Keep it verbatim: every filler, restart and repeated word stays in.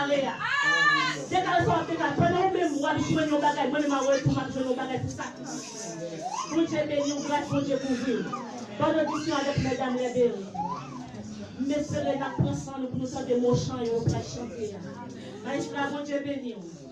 ale a. Deklare sa w ap deklare. Pandan ou menm w ap jwenn yon bagay, mwen menm an retou m ap jwenn yon bagay pou sa. Bondye beni w, gras Bondye kouvri w. Bòn odisyon avèk medam Rebel. M espere n ap pran san nou pou nou tande mo chan yo, yo pral chante a. Majistra, Bondye beni w.